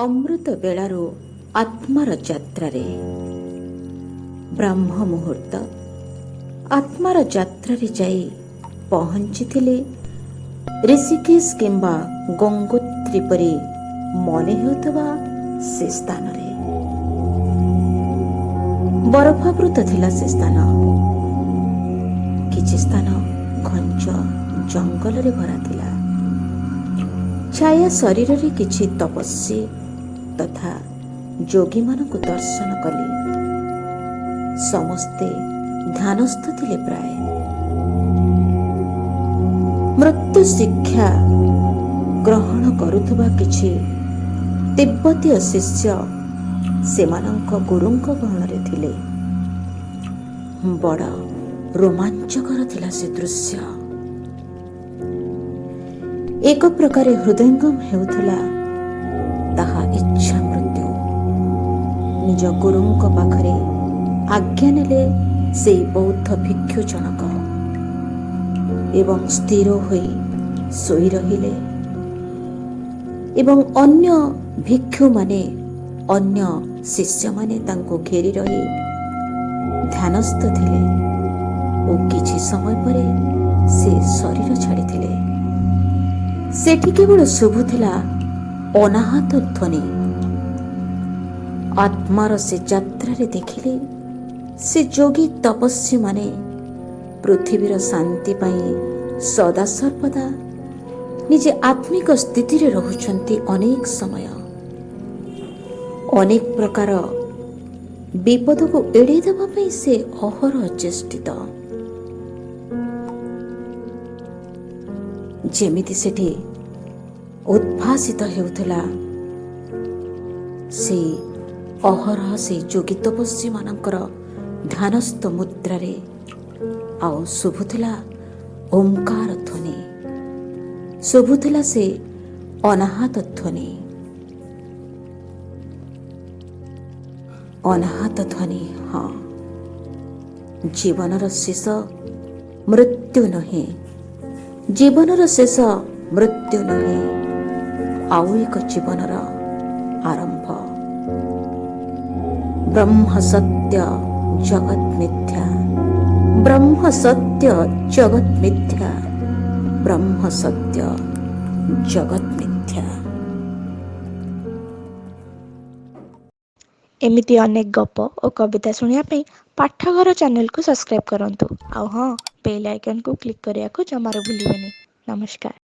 ଅମୃତ ବେଳାରୁ ଆତ୍ମାର ଯାତ୍ରାରେ, ବ୍ରାହ୍ମ ମୁହୂର୍ତ୍ତ ଆତ୍ମାର ଯାତ୍ରାରେ ଯାଇ ପହଞ୍ଚିଥିଲି ଋଷିକେଶ କିମ୍ବା ଗଙ୍ଗୋତ୍ରୀ ପରି ମନେ ହେଉଥିବା ସେ ସ୍ଥାନରେ। ବରଫାବୃତ ଥିଲା ସେ ସ୍ଥାନ। କିଛି ସ୍ଥାନ ଘଞ୍ଚ ଜଙ୍ଗଲରେ ଭରା ଥିଲା। ଛାୟା ଶରୀରରେ କିଛି ତପସ୍ୱୀ ତଥା ଯୋଗୀମାନଙ୍କୁ ଦର୍ଶନ କଲି। ସମସ୍ତେ ଧ୍ୟାନସ୍ଥ ଥିଲେ ପ୍ରାୟ। ମୃତ୍ୟୁ ଶିକ୍ଷା ଗ୍ରହଣ କରୁଥିବା କିଛି ତିବ୍ବତୀୟ ଶିଷ୍ୟ ସେମାନଙ୍କ ଗୁରୁଙ୍କ ଗହଣରେ ଥିଲେ। ବଡ଼ ରୋମାଞ୍ଚକର ଥିଲା ସେ ଦୃଶ୍ୟ। ଏକ ପ୍ରକାରେ ହୃଦୟଙ୍ଗମ ହେଉଥିଲା ତାହା ଇଚ୍ଛା ମୃତ୍ୟୁ। ନିଜ ଗୁରୁଙ୍କ ପାଖରେ ଆଜ୍ଞା ନେଲେ ସେଇ ବୌଦ୍ଧ ଭିକ୍ଷୁ ଜଣକ ଏବଂ ସ୍ଥିର ହୋଇ ଶୋଇ ରହିଲେ ଏବଂ ଅନ୍ୟ ଭିକ୍ଷୁମାନେ, ଅନ୍ୟ ଶିଷ୍ୟମାନେ ତାଙ୍କୁ ଘେରି ରହି ଧ୍ୟାନସ୍ଥ ଥିଲେ ଓ କିଛି ସମୟ ପରେ ସେ ଶରୀର ଛାଡ଼ିଥିଲେ। ସେଠି କେବଳ ଶୁଭୁଥିଲା ଅନାହତ ଧ୍ୱନି। ଆତ୍ମାର ସେ ଯାତ୍ରାରେ ଦେଖିଲି, ସେ ଯୋଗୀ ତପସ୍ୱୀମାନେ ପୃଥିବୀର ଶାନ୍ତି ପାଇଁ ସଦାସର୍ବଦା ନିଜେ ଆତ୍ମିକ ସ୍ଥିତିରେ ରହୁଛନ୍ତି। ଅନେକ ସମୟ ଅନେକ ପ୍ରକାର ବିପଦକୁ ଏଡ଼େଇ ଦେବା ପାଇଁ ସେ ଅହରହ ଚେଷ୍ଟିତ। ଯେମିତି ସେଠି ଉଦ୍ଭାସିତ ହେଉଥିଲା ସେଇ ଅହରହ ସେଇ ଯୋଗୀ ତପସ୍ୱୀମାନଙ୍କର ଧ୍ୟାନସ୍ଥ ମୁଦ୍ରାରେ, ଆଉ ଶୁଭୁଥିଲା ଓମ୍କାର ଧ୍ୱନି, ଶୁଭୁଥିଲା ସେ ଅନାହତ ଧ୍ୱନି, ଅନାହତ ଧ୍ୱନି। ହଁ, ଜୀବନର ଶେଷ ମୃତ୍ୟୁ ନୁହେଁ। ଜୀବନର ଶେଷ ମୃତ୍ୟୁ ନୁହେଁ, ଆଉ ଏକ ଜୀବନର ଆରମ୍ଭ। ବ୍ରହ୍ମ ସତ୍ୟ, ଜଗତ ମିଥ୍ୟା। ବ୍ରହ୍ମ ସତ୍ୟ, ଜଗତ ମିଥ୍ୟା। ବ୍ରହ୍ମ ସତ୍ୟ, ଜଗତ ମିଥ୍ୟା। ଏମିତି ଅନେକ ଗପ ଓ କବିତା ଶୁଣିବା ପାଇଁ ପାଠଘର ଚ୍ୟାନେଲକୁ ସବସ୍କ୍ରାଇବ୍ କରନ୍ତୁ। ଆଉ ହଁ, ବେଲ୍ ଆଇକନ୍କୁ କ୍ଲିକ୍ କରିବାକୁ ଜମାରୁ ଭୁଲିବେନି। ନମସ୍କାର।